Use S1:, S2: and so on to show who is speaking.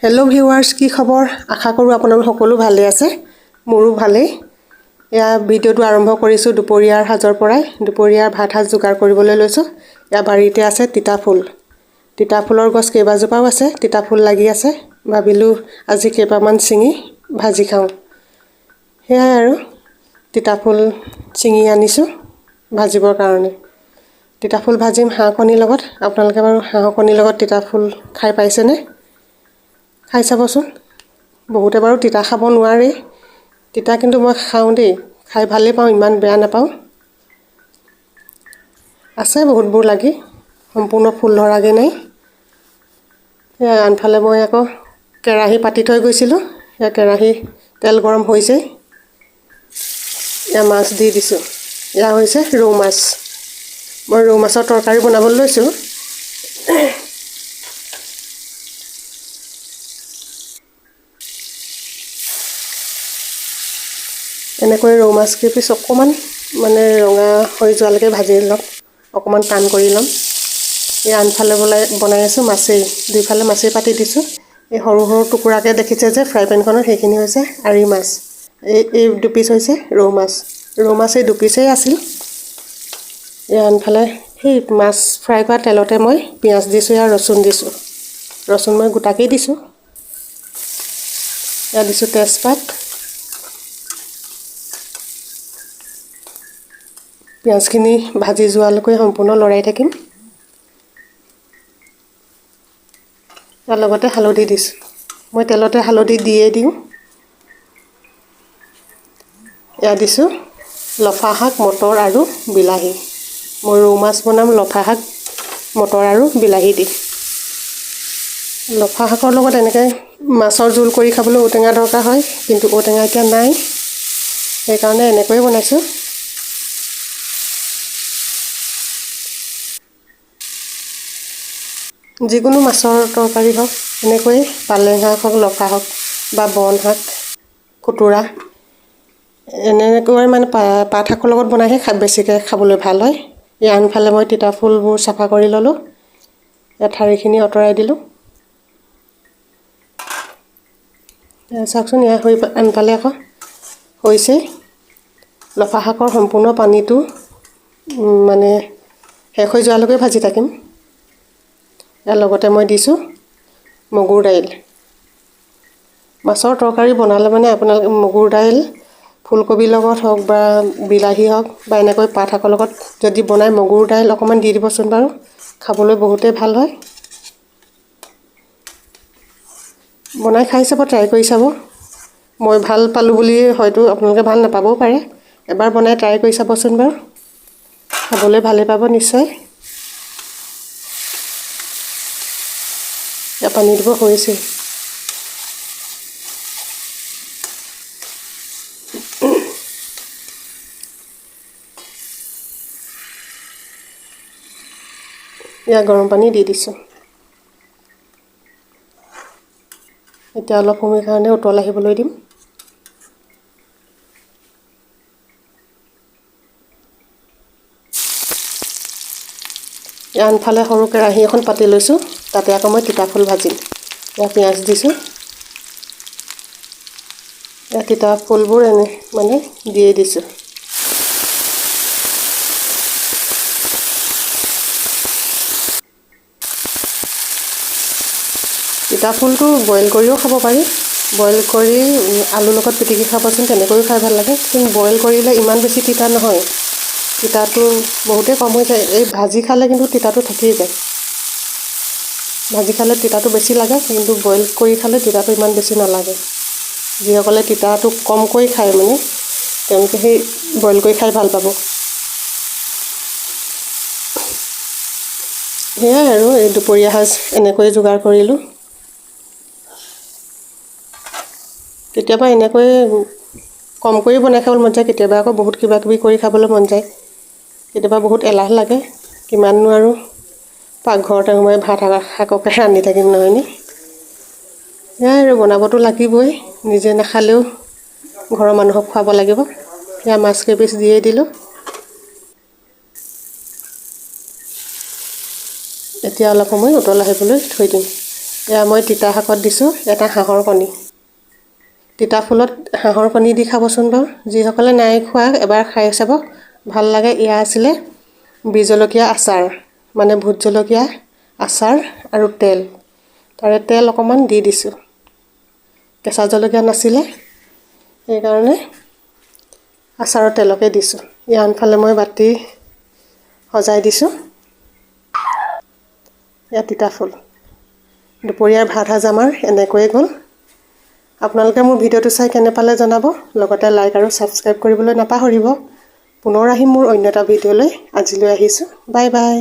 S1: Hello' viewers, কি খবৰ? আশা কৰোঁ আপোনালোক সকলো ভালে আছে। মোৰো ভালেই। এয়া ভিডিঅ'টো আৰম্ভ কৰিছোঁ দুপৰীয়াৰ সাজৰ পৰাই। দুপৰীয়াৰ ভাত সাজ যোগাৰ কৰিবলৈ লৈছোঁ। এয়া বাৰীতে আছে তিতাফুল। তিতাফুলৰ গছ কেইবাজোপাও আছে, তিতাফুল লাগি আছে। ভাবিলোঁ আজি কেইপামান ছিঙি ভাজি খাওঁ। সেয়াই আৰু তিতাফুল ছিঙি আনিছোঁ ভাজিবৰ কাৰণে। তিতাফুল ভাজিম হাঁহ কণীৰ লগত। আপোনালোকে বাৰু হাঁহৰ কণীৰ লগত তিতাফুল খাই পাইছেনে? খাই চাবচোন। বহুতে বাৰু তিতা খাব নোৱাৰে। তিতা কিন্তু মই খাওঁ দেই, খাই ভালেই পাওঁ, ইমান বেয়া নাপাওঁ। আছে বহুতবোৰ লাগি, সম্পূৰ্ণ ফুল ধৰাগৈ নাই। সেয়া আনফালে মই আকৌ কেৰাহী পাতি থৈ গৈছিলোঁ। সেয়া কেৰাহী তেল গৰম হৈছে। এয়া মাছ দি দিছোঁ। এয়া হৈছে ৰৌ মাছ। মই ৰৌ মাছৰ তৰকাৰী বনাবলৈ লৈছোঁ। এনেকৈ ৰৌ মাছ কেইপিচ অকণমান মানে ৰঙা হৈ যোৱালৈকে ভাজি ল'ম, অকণমান টান কৰি ল'ম। এই আনফালে বনাই আছোঁ মাছেই, দুইফালে মাছেই পাতি দিছোঁ। এই সৰু সৰু টুকুৰাকৈ দেখিছে যে ফ্ৰাই পেনখনত, সেইখিনি হৈছে আৰি মাছ। এই দুপিচ হৈছে ৰৌ মাছ। ৰৌ মাছ এই দুপিচেই আছিল। এই আনফালে সেই মাছ ফ্ৰাই কৰা তেলতে মই পিঁয়াজ দিছোঁ আৰু ৰচুন দিছোঁ। ৰচুন মই গোটাকেই দিছোঁ। ইয়াত দিছোঁ তেজপাত। পিঁয়াজখিনি ভাজি যোৱালৈকে সম্পূৰ্ণ লৰাই থাকিম। তাৰ লগতে হালধি দিছোঁ। মই তেলতে হালধি দিয়ে দিওঁ। ইয়াত দিছোঁ লফা শাক, মটৰ আৰু বিলাহী। মই ৰৌ মাছ বনাম লফা শাক, মটৰ আৰু বিলাহী দি। লফা শাকৰ লগত এনেকৈ মাছৰ জোল কৰি খাবলৈ ঔটেঙা দৰকাৰ হয়, কিন্তু ঔটেঙা এতিয়া নাই, সেইকাৰণে এনেকৈয়ে বনাইছোঁ। যিকোনো মাছৰ তৰকাৰী হওক, এনেকৈয়ে পালেং শাক হওক, লফা হওক বা বন শাক, খুতুৰা, এনেকৈ মানে পাত শাকৰ লগত বনাইহে বেছিকৈ খাবলৈ ভাল হয়। এই আনফালে মই তিতা ফুলবোৰ চাফা কৰি ল'লোঁ। ইয়াত ঠাৰিখিনি আঁতৰাই দিলোঁ। চাওকচোন, এয়া হৈ আনফালে আকৌ হৈছে। লফা শাকৰ সম্পূৰ্ণ পানীটো মানে শেষ হৈ যোৱালৈকে ভাজি থাকিম। ইয়াৰ লগতে মই দিছোঁ মগুৰ দাইল। মাছৰ তৰকাৰী বনালে মানে আপোনালোকে মগুৰ দাইল ফুলকবিৰ লগত হওক বা বিলাহী হওক বা এনেকৈ পাত শাকৰ লগত যদি বনায়, মগুৰ দাইল অকণমান দি দিবচোন বাৰু, খাবলৈ বহুতেই ভাল হয়। বনাই খাই চাব, ট্ৰাই কৰি চাব। মই ভাল পালোঁ বুলি হয়তো আপোনালোকে ভাল নাপাবও পাৰে। এবাৰ বনাই ট্ৰাই কৰি চাবচোন বাৰু, খাবলৈ ভালেই পাব নিশ্চয়। এতিয়া পানী দিব হৈছে। ইয়াত গৰম পানী দি দিছোঁ। এতিয়া অলপ সময়ৰ কাৰণে উতল আহিবলৈ দিম। আনফালে সৰু কেৰাহী এখন পাতি লৈছোঁ, তাতে আকৌ মই তিতাফুল ভাজিম। ইয়াত পিঁয়াজ দিছোঁ। ইয়াত তিতা ফুলবোৰ এনে মানে দিয়ে দিছোঁ। তিতা ফুলটো বইল কৰিও খাব পাৰি। বইল কৰি আলুৰ লগত পিটিকি খাবচোন, তেনেকৈও খাই ভাল লাগে। কিন্তু বইল কৰিলে ইমান বেছি তিতা নহয়, তিতাটো বহুতেই কম হৈ যায়। এই ভাজি খালে কিন্তু তিতাটো থাকিয়েই যায়। ভাজি খালে তিতাটো বেছি লাগে, কিন্তু বইল কৰি খালে তিতাটো ইমান বেছি নালাগে। যিসকলে তিতাটো কমকৈ খায় মানে তেওঁলোকে সেই বইল কৰি খাই ভাল পাব। সেয়াই আৰু এই দুপৰীয়া সাজ এনেকৈয়ে যোগাৰ কৰিলোঁ। কেতিয়াবা এনেকৈ কম কৰি বনাই খাবলৈ মন যায়, কেতিয়াবা আকৌ বহুত কিবা কিবি কৰি খাবলৈ মন যায়। কেতিয়াবা বহুত এলাহ লাগে, কিমাননো আৰু পাকঘৰতে সোমাই ভাত শাককে ৰান্ধি থাকিম নহয়নে? সেয়াই আৰু বনাবতো লাগিবই, নিজে নাখালেও ঘৰৰ মানুহক খুৱাব লাগিব। সেয়া মাছ কেইপিচ দিয়েই দিলোঁ। এতিয়া অলপ সময় উতল আহিবলৈ থৈ দিম। এয়া মই তিতা শাকত দিছোঁ এটা হাঁহৰ কণী। তিতা ফুলত হাঁহৰ কণী দি খাবচোন বাৰু, যিসকলে নাই খোৱা এবাৰ খাই চাব, ভাল লাগে। এয়া আছিলে বিহ জলকীয়া আচাৰ, মানে ভোট জলকীয়া আচাৰ আৰু তেল, তাৰে তেল অকণমান দি দিছোঁ। কেঁচা জলকীয়া নাছিলে, সেইকাৰণে আচাৰৰ তেলকে দিছোঁ। ইয়াৰ আনফালে মই বাতি সজাই দিছোঁ। এয়া তিতা ফুল। দুপৰীয়াৰ ভাত সাজ আমাৰ এনেকৈয়ে গ'ল। আপোনালোকে মোৰ ভিডিঅ'টো চাই কেনে পালে জনাব, লগতে লাইক আৰু ছাবস্ক্ৰাইব কৰিবলৈ নাপাহৰিব। পুনৰ আহিম মোৰ অন্য এটা ভিডিঅ'লৈ। আজিলৈ আহিছোঁ, বাই বাই।